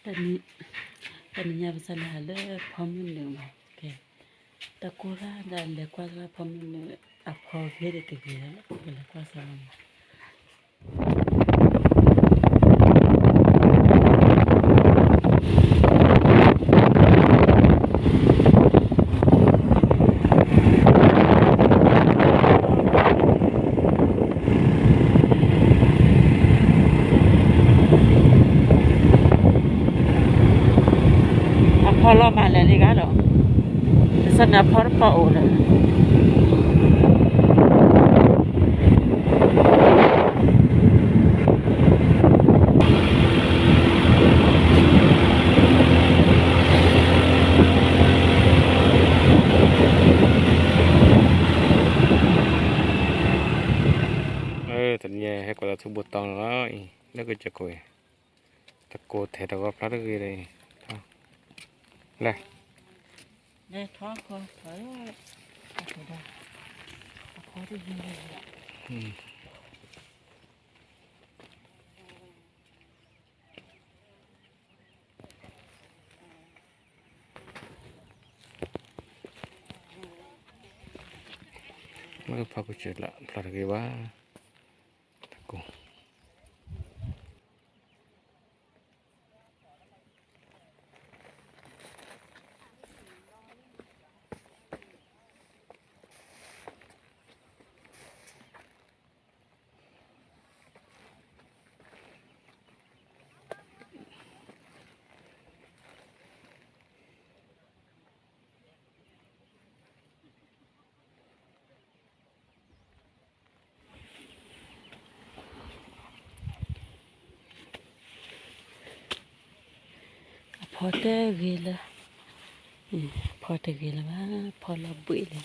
တနံၤညါပစးလဲၤဟးလၢဖီမုၢ်နုာ်မး, ကဲ, တၢ်ကိၢ်ရၣ်ဒၣ်လဲၤကွၢ်စၢ်ဖီမုၢ်နုာ် အဖီဂ့ၤဒီးတဂ့ၤလီၤ, ပကလဲၤကွၢ်စၢ်လီၤမး. အဖီလီၤမးလဲၤလံဂၤဒီး, တစၢ်န့ၣ်အဖီတပီၢ်အိၣ်လၢ တနံၤဟဲကွၢ်လၢထူဘိတီၤလီၤအံၤ လၢကစၢၢ်ခိၣ်အံၤ, တကိးထဲးတဂီၤဖျါတဂ့ၤဒီးအံၤ, လဲၤ, လဲၤထီၣ်ခီ, အဖီတဂ့ၤ, မ့ၢ်ဖီကစၢၢ်လၢဖျါတဂ့ၤဘၣ်, တကိး အဖီတဂ့ၤလၢၤ, ဖီတဂ့ၤလၢၤဘၣ်, ဖီလီၤဘှံးလၢၤ,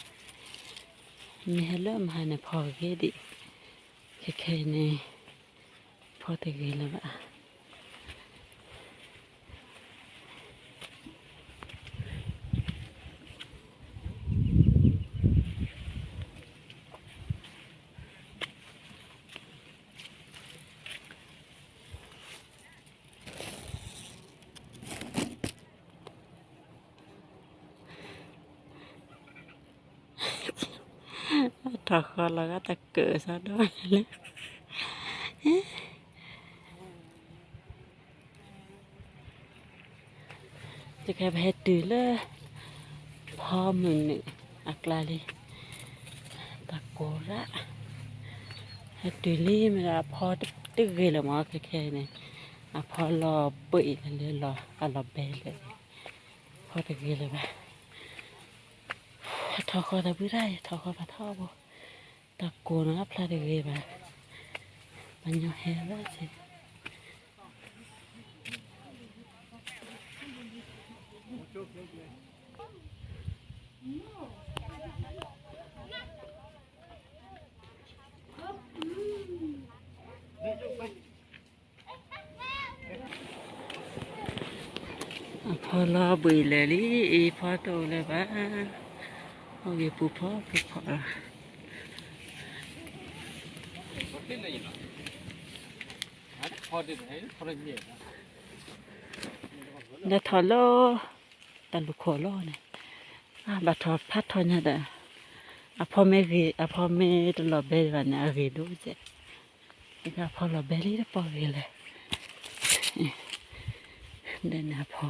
မ့ၢ်ဟဲလၢမဟါန့ၣ် ဖီဂ့ၤဒံး, ခဲခဲအံၤန့ၣ် ဖီတဂ့ၤလၢၤဘၣ်. ထီၣ်ဃီလီၤဂာ်တၢ်ကၢၣ်စးဒီးလၢ ယကဟဲတုၤလၢ ဖီမုၢ်နုာ်အကျါလံ, တၢ်ကိၢ်ရၣ်, ဟဲတုၤလံမ့ၢ်ဒီးအဖီတဂ့ၤလၢၤမး ခဲခဲအံၤန့ၣ်, အဖီလီၤဘှံးလၢလၢလီၤ အလီၤဘဲလၢာ်, ဖီတဂ့ၤလၢၤဘၣ်. ထီၣ်ဃီတၢ်ဘုတၢ်အံၤ ထီၣ်ဃီဖးထီဘိ, တၢ်ကိၢ်န့ၣ်အဖျါတဂ့ၤဘၣ်, ပှၤညီဟဲဘၣ်စ့ၢ် အဖီလီၤဘှံးလၢာ်လံ, အံၤဖီတအိၣ်လၢၤဘၣ်, အိၣ်ဂ့ၤပူၤဖီပူၤဖီလီၤ. လဲၤထီၣ်လၢ တၢ်လူၢ်ခိၣ်လီၤန့ၣ်, ဘၣ်ထီၣ်ဖးထီညါဒီး, အဖီမ့ၢ်ဂ့ၤ အဖီမ့ၢ်တလီၤဘဲဒံးဘၣ်န့ၣ် အဂ့ၤဒိၣ်ကဲး, အဖီလီၤဘဲလံတပီၢ်ဂ့ၤလဲၣ်, ဒ်န့ၣ်အဖီ,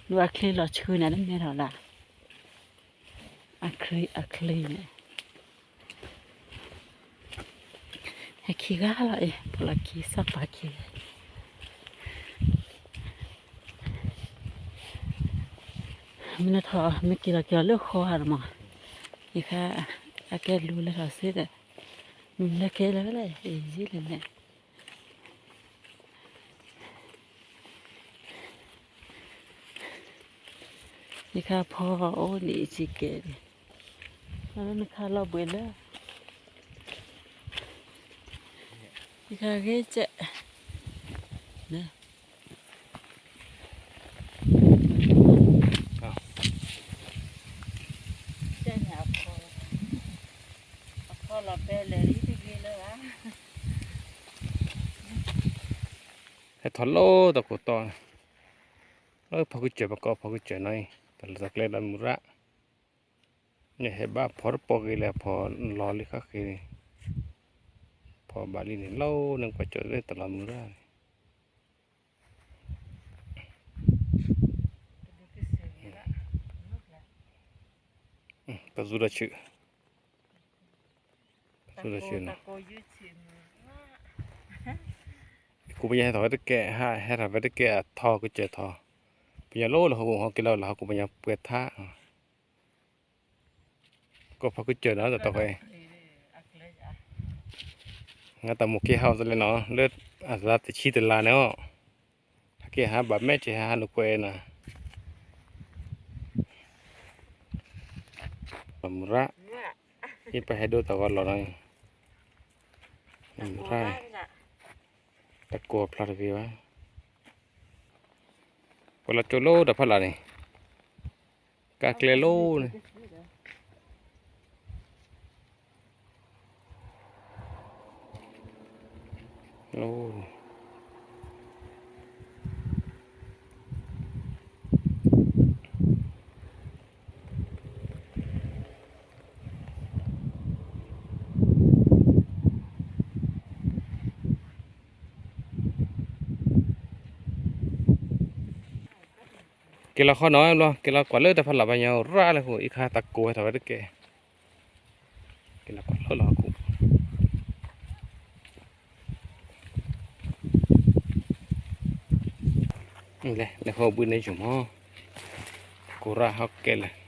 ဒ်အချံလီၤဆှုန့ၣ် တမ့ၢ်ထီၣ်လၢ အချံ အချံန့ၣ် ဟဲခံဂၤလီၤအံၤ ပလီၢ်ခံ စီၤပၤခံဂၤ, မ့ၢ်လၢထီၣ် မ့ၢ်က့ၤလီၤက့ၤလီၤလၢဃီဧါမး, ယခါ အကဲလူၤလၢထီၣ်စ့ဒီး, မ့ၢ်လၢကဲလၢာ်လဲၣ် ယံာ်လၢာ်လဲၣ် ယခါဖီအိၣ်ဒံးစ့ၢ်ကီး, လၢနခါလီၤဘှံးလၢ, ယခါဂ့ၤကဲး, ကဲန့ၣ်အဖီ, အဖီလီၤဘဲလဲၣ်လံတဂ့ၤလၢၤဘၣ်. ထီၣ်လီၤတၢ်ကိၢ်တီ, လၢဖီကစၢၢ် ပကိးဖီကစၢၢ်နီၤအံၤ တၢ်လီၢ်တၢ်ကျဲဒီးမုၢ်ရၣ်, န့ၣ်ဟဲဘၣ်ဖီတပီၢ်ဂ့ၤလဲၣ် ဖီလီၤလံဃၣ်ဃ့န့ၣ်, ဖီဘၣ်လံန့ၣ် လီၤန့ၣ်ကွၢ်ကၠီၣ်လၢတၢ်လီၢ်မုၢ်ရၣ်န့ၣ် ပသူဒီးဆူၣ်, ပသူဒီးဆူၣ်နီၤ, ကိးပညီဟဲထီၣ်ဝဲတကဲ, ဟဲထီၣ်ဝဲတကဲအထီကစၢၢ်ထီၣ်, ပညီလီၤလၢဟီၣ်ခိၣ်ဟီၣ်က့ၤလီၤလၢဟီၣ်ခိၣ်ပညီပှဲၤထါ, ကိးဖီကစၢၢ်နီၤ တၢ်တီၢ်ဃီအံၤ, ငါတၢ်မိၣ်က့ၤဟးအီၤတလဲနီၤ လၢအလါတဆံတလါန့ၣ်အီၤ, ဟဲက့ၤဟးဘၣ်မဲာ်က့ၤဟးဟးလိာ်ကွဲနီၤ, မုၢ်ရၣ်, ဟံၣ်ပဟဲဒိတၢ်ဂီၤလီၤနီၤ, မုၢ်ရၣ်, တၢ်ကိၢ်ဖျါတဂ့ၤဘၣ်, ပှၤလီၤကၠိလီၤတၢ်ဖးလၢ်န့ၣ်, ကးကျဲလီၤန့ၣ် က့ၤလီၤဃီနီၤဘျီ က့ၤလီၤကွၢ်လၢတၢ်ဖးလၢ်ဘၣ်ညီရၣ်လၢဃိ အံၤခါတၢ်ကိၢ်ဝဲထီၣ်ဝဲတကဲ, က့ၤလီၤကွၢ်လၢလီၤဟီၣ်ခိၣ် လဲၤဃီဘုန့ၣ်ယိာ်မး, ကိၢ်ရၣ်ဟီၣ်ကဲလဲၣ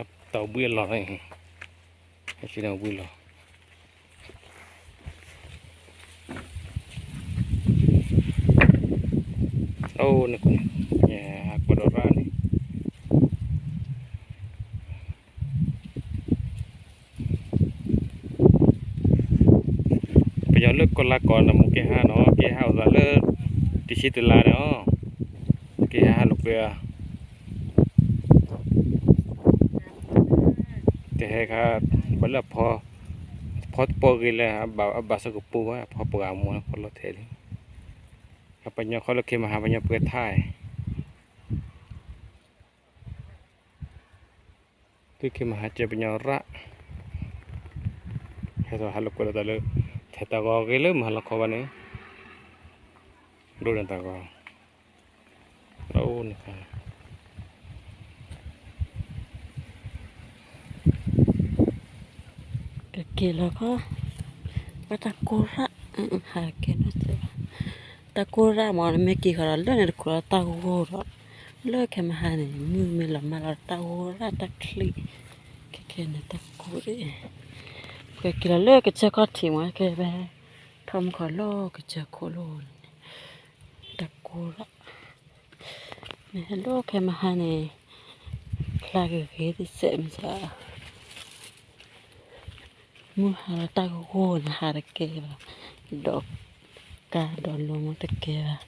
် တၢ်ဘှံးအလီၢ်န့ၣ်, ဟဲဆူန့ၣ်ဘှံးလီၤ, အိၣ်န့ၣ်, ကွၢ်ဒီးရၣ်န့ၣ် ပညီလၢကီၢ်လါကီၢ်န့ၣ် မိၢ်က့ၤဟးနီၤ က့ၤဟးအိၣ်သးလၢ တဆံတလါန့ၣ်အီၤ, က့ၤဟးဟးလိာ်ကွဲဧါ, တဟဲခါ, ပှၤလၢအဖီ, ဖီတပီၢ်ဂ့ၤလၢ အဘၣ်ဆၢကပူၤဝဲ အဖီပှၤမူဖီလီၤထဲလံ, ပညီခီလၢခဲမဟါပညီပှဲၤထါအံၤ သုခဲမဟါကဲပညီရၣ်, ဟဲထီၣ်ဟးလိာ်ကွဲလိာ်သးလၢ, ထဲတၢ်ဂီၤဂ့ၤလၢမဟါလီၤခီဘၣ်န့ၣ်, ဒိၣ်န့ၢ်တၢ်ဂီၤ, အိၣ်န့ၣ်ခါ ကက့ၤလီၤခီ, ဘၣ်တၢ်ကိၢ်ရၣ်, ဟးကဲနီၤ, တၢ်ကိၢ်ရၣ်မ့ၢ်နမ့ၢ်က့ၤဃီဒီး လၢန့ၣ်တခိၣ်လီၤတၢ်ဂိၢ်ဒီး, လၢခဲမဟါန့ၣ် မုၢ်မ့ၢ်လီၤမၢ်လီၤတၢ်ဂိၢ်ရၣ်တၢ်ချံ, ခဲခဲန့ၣ်တၢ်ကိၢ်, ပကက့ၤလီၤလၢကစၢၢ်ခီၣ်ထံးမ့ၢ်ကဲဖဲ, ထီၣ်မူခီၣ်လီၢ်ကစၢၢ်ခိၣ်လိၤန့ၣ်, တၢ်ကိၢ်ရၣ် နဟဲဒိၣ်ခဲမဟါန့ၣ်, ဖျါဂ့ၤဂ့ၤတစဲးမစး, မုၢ်ဟါလီၤတၢ်ကဂိၢ်န့ၣ်ဟးတကဲဘၣ်, ဒီးကါဒီးလိၤမ့ၢ်တကဲဘၣ်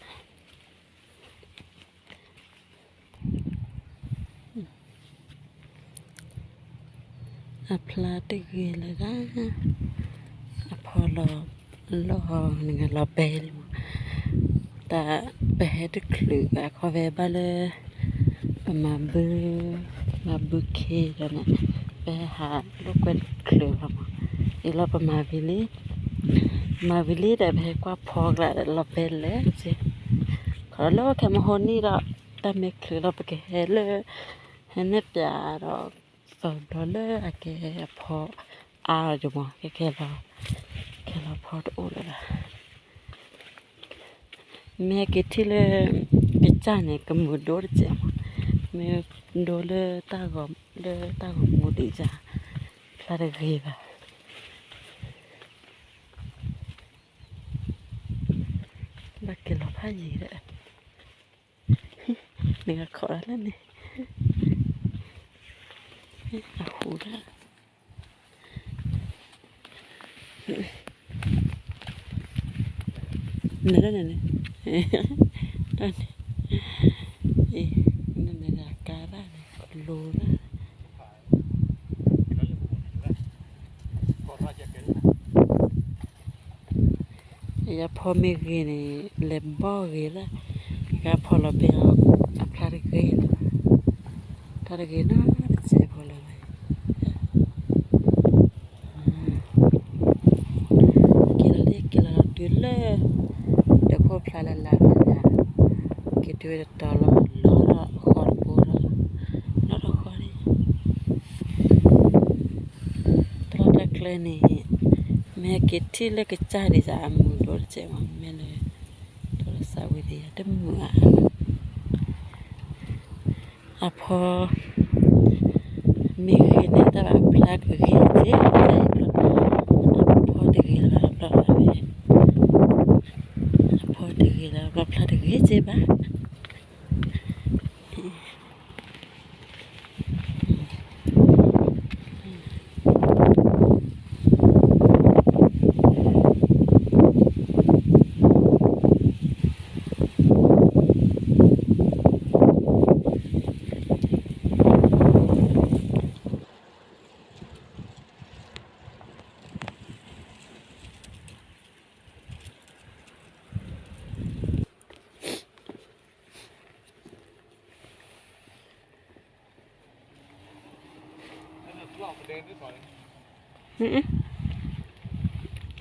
အဖျါတဂ့ၤလၢၤဒၣ်, အဖီလီၤ, လီၤနဂၤလီၤဘဲလံမး, တၢ်ပဟဲတချုးဘၣ်ခီဖဲဘၣ်လၢ, ပမၤဘု, မၤဘုခ့ဒီးန့ၣ်, ပဟဲဟးလိာ်ကွဲတချုးလီၤမး, အံၤလီၤပမၤဝံၤလံ, မၤဝံၤလံဒီးပဟဲကွၢ်ဖီကျါဒီးလီၤဘဲလဲၣ်, ခီလၢခဲမဟါန့ၣ်ဒီး, တၢ်မ့ၢ်ချုးလီၤပကဟဲလၢ, ဟဲနဲၣ်ပၠးဒီး, စီၤဘျီလၢအကဲအဖီအါဒီးမး ကဲခဲလီၤ, ခဲလီၤဖီတအိၣ်လၢၤဘၣ်, မ့ၢ်ဟဲက့ၤထံၣ်လၢ, ကစၢ်န့ၣ် ကမုာ်ဒိၣ်တစဲးမး, မ့ၢ်ဒိၣ်လၢတၢ်ဂီၤ, လၢတၢ်ဂီၤမူဒံးစၢ်, ဖျါတဂ့ၤဘၣ်, ဘၣ်က့ၤလီၤဖးယံၤဒီး နကခိးဒၣ်လၢန့ၣ်, အဟူဒၣ်, နန့ၣ်, န့ၣ်, အံၤ, နန့ၣ်ဒၣ်ကါရၣ်န့ၣ် ကလိၤရၣ် ယဖီမ့ၢ်ဂ့ၤန့ၣ် လဲၤဘီၣ်ဂ့ၤလၢ ယကဖီလီၤဘဲအီၤ အဖျါတဂ့ၤလၢၤဘၣ်, ဖျါတဂ့ၤနီတစဲးဖိလၢၤဘၣ်. က့ၤလီၤလံ က့ၤလီၤတုၤလၢ ဒီးခိၣ်ဖျါလၢ်လၢ်ဘၣ်ယၤ, က့ၤတုၤဝဲတတီၤလီၤ လီၤထီၣ်ဃီတဘိဒီး လီၤထီၣ်ဃီလံ တၢ်လီၢ်တၢ်ကျဲန့ၣ် မ့ၢ်ဟဲက့ၤထံၣ်လၢကစၢ်ဒံးစ့ၢ် အမုာ်ဒိၣ်တစဲးမး မ့ၢ်လၢ တၢ်လီၢ်စးဝံၤဒံး တမုာ်အါ, အဖီ မ့ၢ်ဂ့ၤန့ၣ် တၢ်ဘၣ်ဖျါကဂ့ၤက့ၤ အဖီတဂ့ၤလၢၤဘၣ်ဘျီဘၣ်, အဖီတဂ့ၤလၢၤဘၣ်ဘျီ ဖျါတဂ့ၤက့ၤဘၣ်. စးပ့ၤနီၤ ပၢ်လီၤဃီအံၤ, ထီဒီးတၢ်ဘှံးအံၤ က့ၤ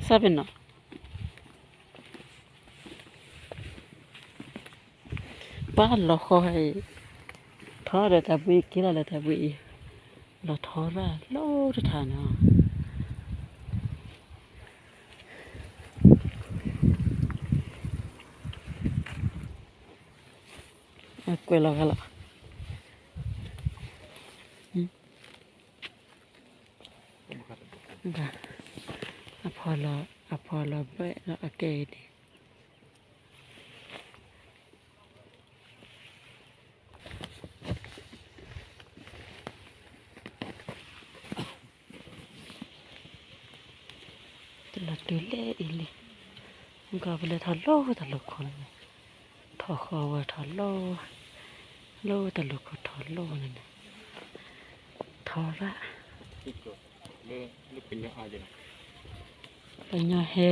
လီၤလၢတၢ်ဘှံးအံၤ, လီၤထီရၣ်လီၤတထါနီၤ, အကွဲးလီၤဂာ်လီၤ, အဖီလီၤ အဖီလီၤဘဲလီၤအကဲအံၤန့ၣ် တလီၤတုၤလဲၣ်အံၤလံ, ကီၢ်ပလဲၤထီၣ်လိတၢ်လိၤခိၣ်န့ၣ်, ထီၣ်ဃီဝဲထီၣ်လိ, လိတၢ်လိၤခိၣ်ထီၣ်လိန့ၣ်န့ၣ်, ထီရၣ်, ပှၤညီဟဲ,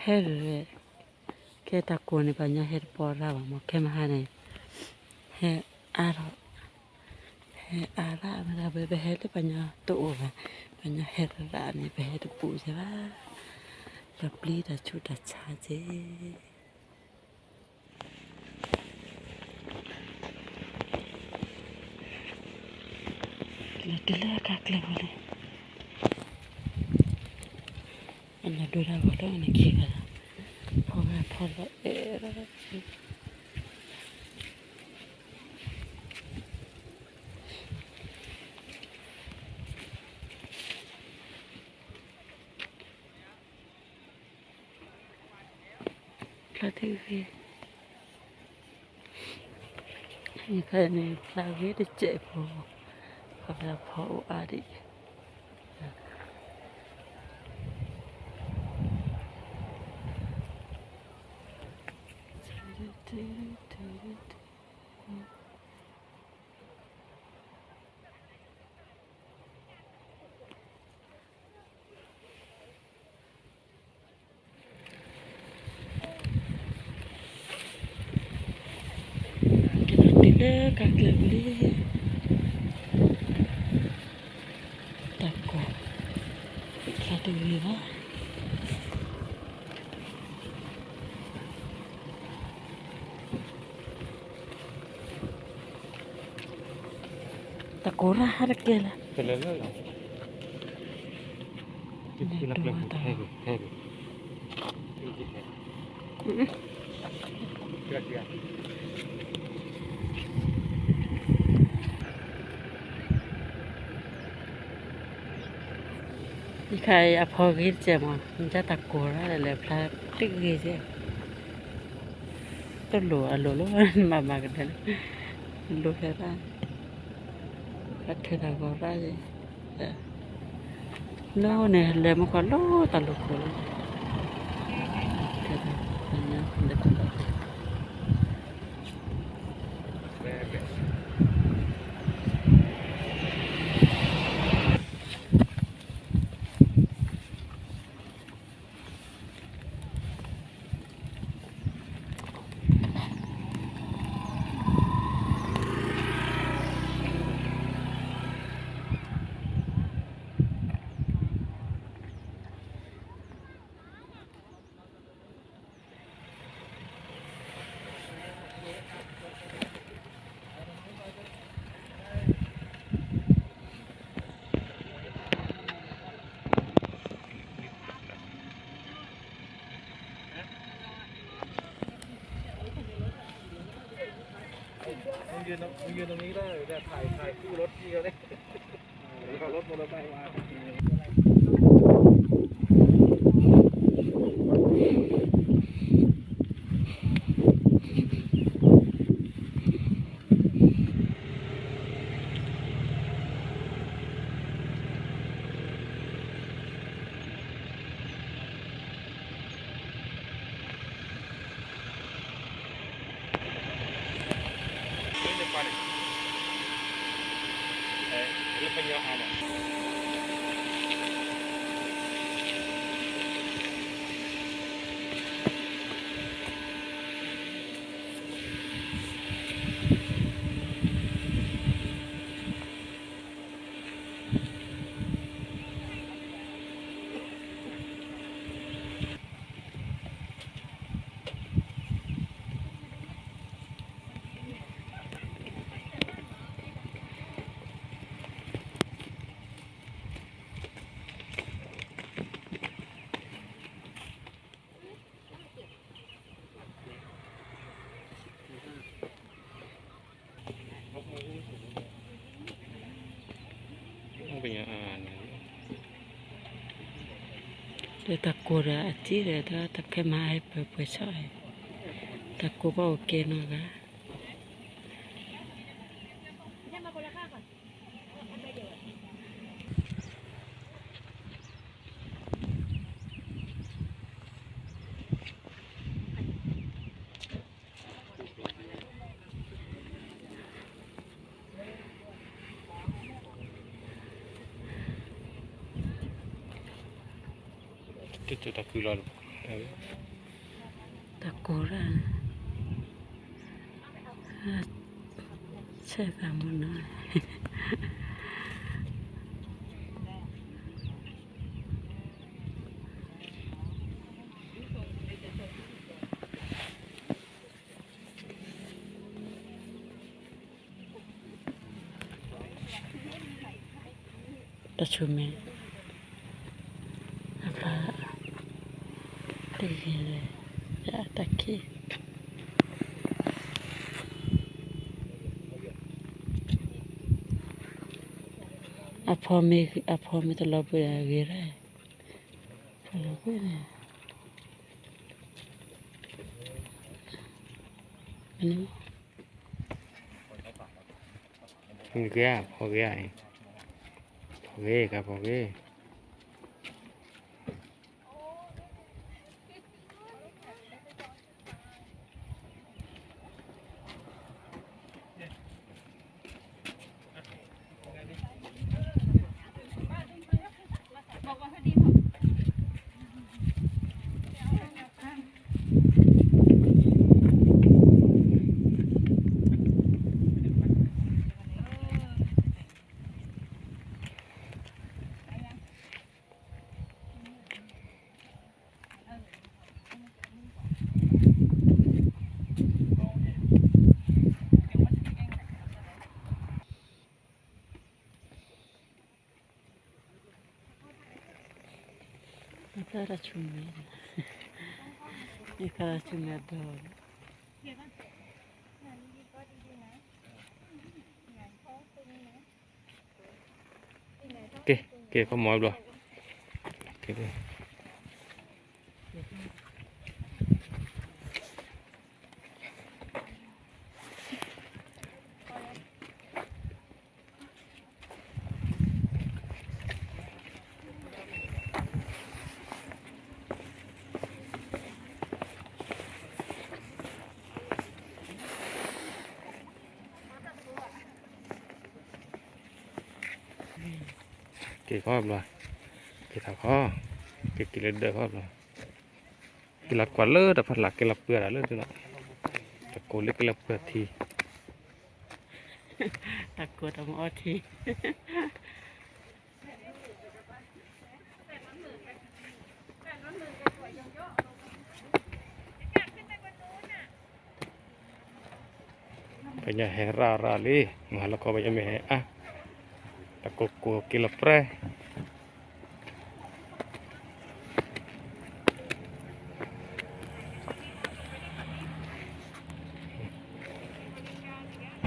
ဟဲဂ့ၤ, ကဲတၢ်ကိၢ်န့ၣ် ပှၤညီဟဲတပီၤရၣ်ဘၣ်မး ခဲမဟါန့ၣ်, ဟဲအါထီၣ်, ဟဲအါရၣ်ဝဲဒၣ် ပဟဲလၢပှၤညီတအိၣ်ဘၣ်, ပှၤညီဟဲရၣ်န့ၣ် ပဟဲတဘူးကဲဘၣ်, ပပျံၤတၢ်ဆူးတၢ်ဆါကဲ တုၤလၢကါကျဲဖိလံ, အနၢ်ဒိၣ်တၢ်ဂီၤလၢနခံဂၤလီၤ, ဖီဂၤဖီလီၤအဲၣ် ဖျါတဂ့ၤ, ယခါန့ၣ် ဖျါဂ့ၤတစဲးဖိ, ခီဖျိဖီအိၣ်အါဒံး, ကဲဒီးတုၤလၢကါကျဲဖိလံ, တၢ်ကိၢ်, ဖျါတဂ့ၤဘၣ်, တၢ်ကိၢ်ရၣ်ဟးတကဲလၢၤ, ယခါအံၤအဖီဂ့ၤတစဲးမး မ့ၢ်ဒၣ်တၢ်ကိၢ်ရၣ်လဲၤဖျါတဂ့ၤကဲ, တလိၣ်အလိၤလၢမၤမၤကဒဲလၢ, လိၤဖဲဘၣ်, အထုးတၢ်ဂီၤရၣ်, လၢန့ၣ်လဲၤမုၢ်ဃီလိတၢ်လိၤခိၣ်လီၤ, လဲၤတၢ်လိၤခိၣ်, มึงยืนตรงนี้ก็ได้ เดี๋ยวถ่าย ถ่ายคู่รถพี่เขาเนี่ย เดี๋ยวเอารถมอเตอร์ไซค์มา ဒီးတၢ်ကိၢ်ဒီးအစံၣ်ဒီး တၢ်ခဲမၤဟဲပှဲၤပှဲၤဆီၣ်, တၢ်ကိၢ်ဘၣ်အိၣ်ကဲနီၤဂၤ တၢ်ကိၢ်ရၣ်, ဆဲးသးမနီၤ တၢ်ဆူၣ်မဲာ်, အဖီ, တဂ့ၤ, ယတၢ်ခံ, အဖီမ့ၢ်, အဖီမ့ၢ်တလီၤဘှံးဂ့ၤရၣ်, တလီၤဘှံးန့ၣ် ဂ့ၤ, ဖီဂ့ၤ, ဖီဂ့ၤ, ကဖီဂ့ၤ. ယခါဆူမဲာ်, ယခါဆူမဲာ်ဒီး ကဲ, ကဲ, ဖီမီၤဘျီ, ကဲ, က့ၤခီဘျီ, က့ၤထီၣ်ခီ, က့ၤက့ၤလၢဒၢးခီဘျီ, က့ၤလီၤကွၢ်လၢတၢ်ဖးလၢ် က့ၤလီၤပှၢ်တၢ်လၢ, တကိးလၢက့ၤလီၤပှၢ်ထံ, တၢ်ကိးတၢ်မၤအီထံ ပညါဟဲရၣ်ရၣ်လံ, မဟါလီၤခီပညါမ့ၢ်ဟဲအါ, တၢ်ကိးကိးက့ၤလီၤပြဲး.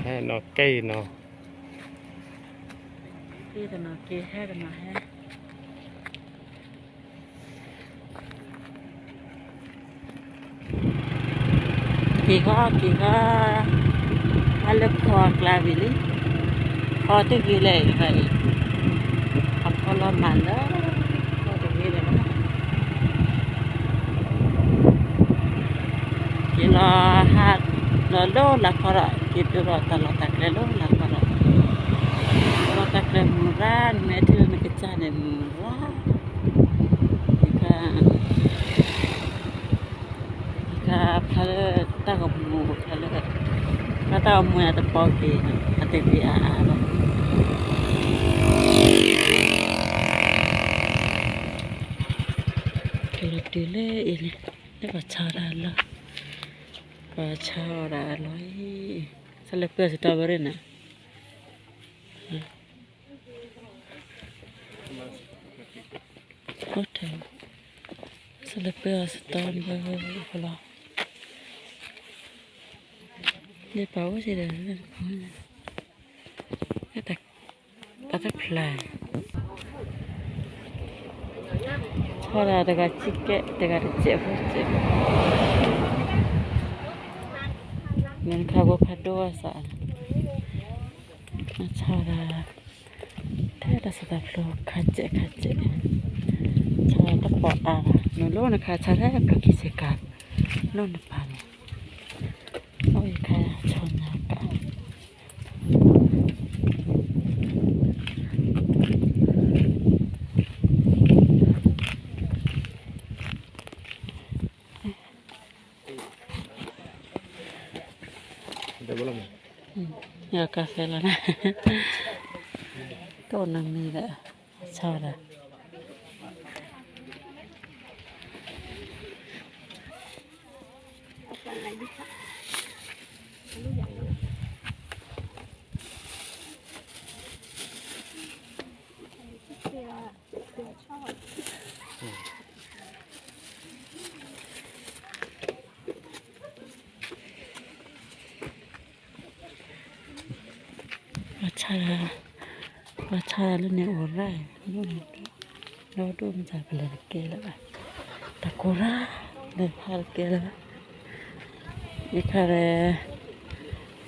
ဟဲနီၤကဲအံၤနီၤ, ဟဲတနီၤက့ၤ ဟဲတနီၤဟဲ က့ၤဃီက့ၤဃီ, အလၢဖီအကျါဝံၤလံ, ဖီတဂ့ၤလဲၣ်တဂၤအံၤ, အဖီလီၤမၤလၢ ဖီတဂ့ၤလဲၣ်လီၤ, က့ၤလီၤဟး လီၤလၢလၢခီဒီး က့ၤဒိလီၤတၢ်လီၢ်တၢ်ကျဲလၢလၢခီဒီး, လီၤတၢ်ကျဲမုၢ်ရၣ် နမ့ၢ်ထံၣ်လၢနကစၢ်န့ၣ်မုၢ်ရၣ်, ယက ခါဖျါလၢတၢ်ဂီၤမူ ခါလၢ ခါတၢ်ဂီၤမူန့ၣ်တပီက့ၤ အတဂ့ၤအါအါဘၣ်, ကလီၤတုၤလၢအံၤန့ၣ် လၢပှၤဆါဒၣ်လီၤ, ပှၤဆါအီၣ်ဒၣ်အလီၢ်အံၤ, ဆၢလၢပှဲၤစတီဘၢရ့ၣ်န့ၣ် အိၣ်ထဲ ဆၢလၢပှဲၤအီၤစတီဘၢလီၤ, လၢပှၤအိၣ်စ့ၢ်ဒီး တၢ်တဖျါ ဆီဒၣ်တဂၤဆံကဲ တဂၤတစဲးဖိစဲး, မ့ၢ်နခါဘိခါဒိၣ်အစး, ဆီဒၣ် ထဲတၢ်စတၢ်ဖျိခါစဲးခါစဲး, ဆီဒၣ်တပိာ်အါဘၣ်, နလိၣ်နခါဆါထဲဖျိခံဆ့ကၤ, လိၣ်နပာ်လီၤ, အိၣ်ယခါဆီညါကး ယကဖဲလီၤနၤ, တအိၣ်နီတမံၤဒီး ဆီဒၣ် ပှၤဆါ, ပှၤဆါလၢန့ၣ်အိၣ်ရၣ်, ဒီဒိၣ်မတၤကလဲၤတကဲလၢၤဘၣ်, တၢ်ကိၢ်ရၣ်, လဲၤဖးတကဲလၢၤဘၣ်, ယခါဒီး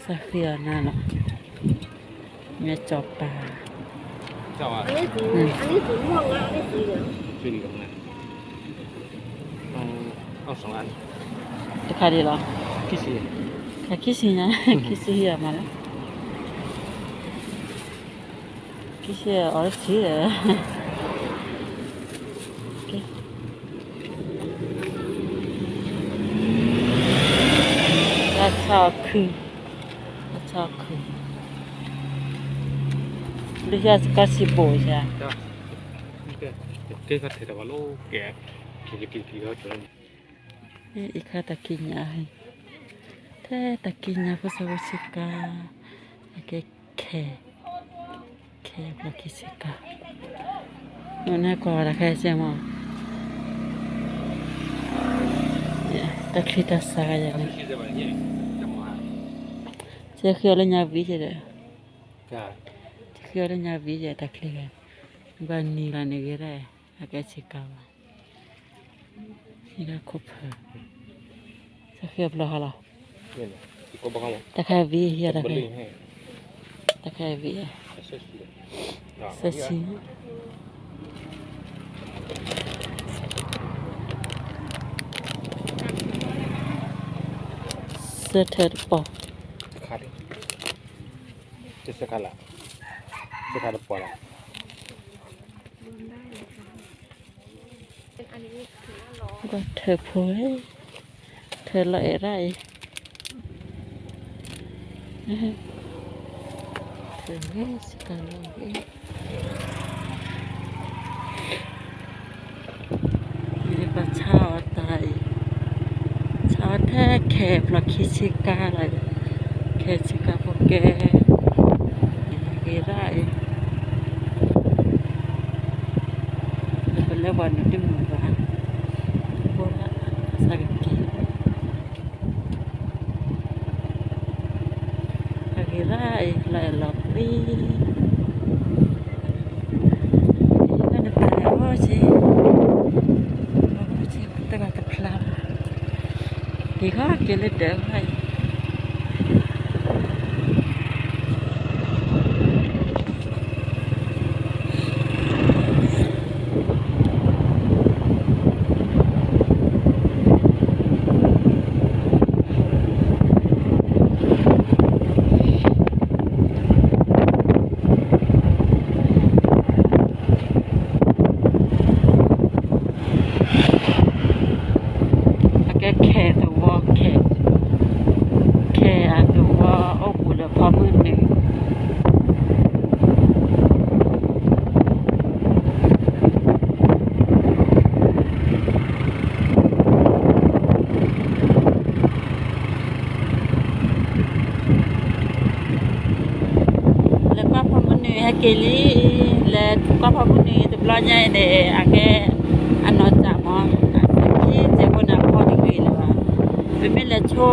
စးဃံအီၤနၤလီၤ, မ့ၢ်ကၠီၤပၤ, တခါဒ်လီၤ, ခံဆံညါ, ခံဆံအီၤတဆံဒီး, တၢ်ဆီခု, တၢ်ဆီခု, လၢယၤစကီးစံးဘိၣ်ယၤ, ကဲကထဲတဝၤလီၤ, ကဲ, ကဲကဲကဲကဲ, အံၤခါတၢ်ကံးညာ်, ထဲတၢ်ကံးညာ်ဖိစၢဖိဆ့ကၤ, အကဲခဲ, ခဲဖျီခံဆ့ကၤ, နကွၢ်ဝဲတၢ်ခဲစဲမး, တၢ်ချံတၢ်စးဂၤယၤန့ၣ်, စဲဃ့အီၤလၢညါဝံၤယဲဒီး, စဲဃ့အီၤလၢညါဝံၤယဲတၢ်ချံဂၤ, ဘၣ်နံၤလၢန့ၣ်ဂ့ၤဒၣ်, အကဲဆ့ကၤဘၣ် ဟံးဒၣ်ခိၣ်ဖၢ, တၢ်ဃ့အဘျီဟါလီၤ, တၢ်ခါဝံၤဟံး, တၢ်ခါဝံၤ, စဲဆံ, စဲထဲတပီၤ, တခါလၢ, တခါတပီၤလီၤ. ကွၢ်ထၢၣ်ဖိ, ထၢၣ်လီၤအဲၣ်ဒၣ်အံၤ, ထၢၣ်ဂ့ၤစကၤလီၤဂ့ၤ, ယပှၤဆါအီၤတၢ်အံၤ, ဆါအီၤထဲခဲဖျီခံဆ့ကၤလီၤ, ခဲဆ့ကၤဖိကဲ, ဂ့ၤဒၣ်အံၤ ပလဲၤပှၤနုာ်တမုာ်ဘၣ်, ဘိဒၣ်စးကက့ၤ, အဂ့ၤ လၢအလီၤကွံ, လၢနပာ်န့ၣ်အိၣ်ဆ့, အိၣ်ဆ့တဂၤတဖျါဘၣ်, က့ၤဃီက့ၤလၢဒၢးဃီအံၤ အကဲခဲသဝီခဲ, ခဲအသဝီအိၣ်ပူၤဒီးဖီမုၢ်နုာ် လဲၤကွၢ်ဖီမုၢ်နုာ်ဟဲက့ၤလံ, လဲၤကွၢ်ဖီမုၢ်နုာ်တဘျီညါအံၤန့ၣ် အကဲ အနီၢ်စၢ်မး, အစဲးခံစဲးဖိန့ၣ်အဖီတဂ့ၤလၢၤဘၣ်, ပမ့ၢ်လဲၤဆိ,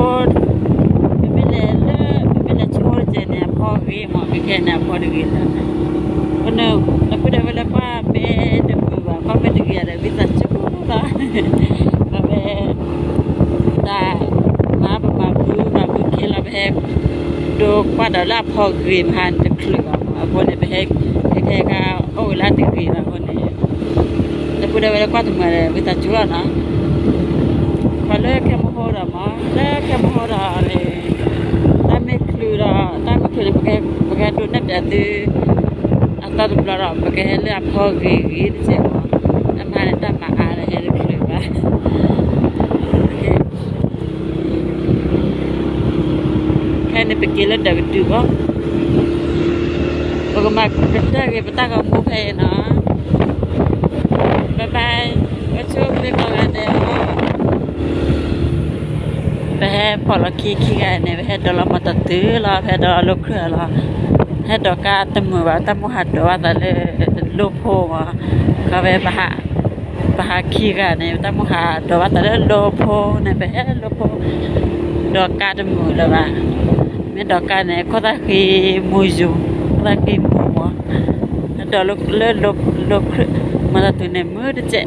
ပမ့ၢ်လဲၤလၢ, ပမ့ၢ်လဲၤဆိတစဲးန့ၣ် အဖီဂ့ၤမး, ခဲခဲန့ၣ်အဖီတဂ့ၤလၢၤ, ပနၢ်ပူၤဒီးဝဲလၢကွၢ်မ့ၢ်တမုာ်ဘၣ်, ကွၢ်မ့ၢ်တဂ့ၤဒီး ဝံသးစူၤလီၤ, ပဝဲ တၢ်မၤပမၤဘုမၤဘုခ့လီၤ ပဟဲ ဒိကွၢ်ဒီးလၢအဖီဂ့ၤမးဟါန့ၣ်တချုးဘၣ်မး, အဃိန့ၣ် ပဟဲ ခဲခဲခါအိၣ်ဝဲလၢတဂ့ၤဘၣ်အဃိန့ၣ်, နၢ်ပူၤဒီးဝဲလၢကွၢ်တမုာ်ဒီး ဝံသးစူၤလီၤနီၤ, ခီလၢခဲမဟိဒီးမး, လၢခဲမဟိဒီးန့ၣ် တၢ်မ့ၢ်ချုးဒီး တၢ်မ့ၢ်ချုးန့ၣ် ပကဒိးနဲၣ်ပၠးသု အသီတဘျီဒီး ပကဟဲလၢအဖီဂ့ၤဂ့ၤတစဲးမး, အမၤန့ၣ်တၢ်မၤအါဒီးဟဲတချုးဘၣ် ခဲအံၤန့ၣ် ပက့ၤလၢဒၢးကတုၤဘၣ်, ပကမၤကတၢၢ်က့ၤပတၢ်ဂီၤမူဖဲအံၤနီၤ, bye bye, ပဆိကမိၣ်ကိးဂၤဒဲးလီၤ, ပဟဲဖီၣ်လီၤခံခံဂၤန့ၣ် ပဟဲဒိးလီၤမၤတတုၤလီၤ, ပဟဲဒိးလီၤလၢခရၢၣ်လီၤ, ဟဲဒိးကါတမုာ်ဘၣ်, တၢ်မိၣ်ဟးဒိးဘၣ်သးလၢလိဖိမး, ခီဖဲ ပဟးခံဂၤန့ၣ် တၢ်မိၣ်ဟးဒိးဘၣ်သးလၢလိဖိန့ၣ် ပဟဲလိဖိ, ဒိးကါတမုာ်လၢၤဘၣ်, မ့ၢ်ဒိးကါန့ၣ် ခိၣ်သၣ်ဃံမူယူၤ, ခိၣ်သၣ်ဃံမူမး, ဒိးလၢလိခရၢၣ်, မၤတၢ်တုၤန့ၣ်မုာ်တစဲး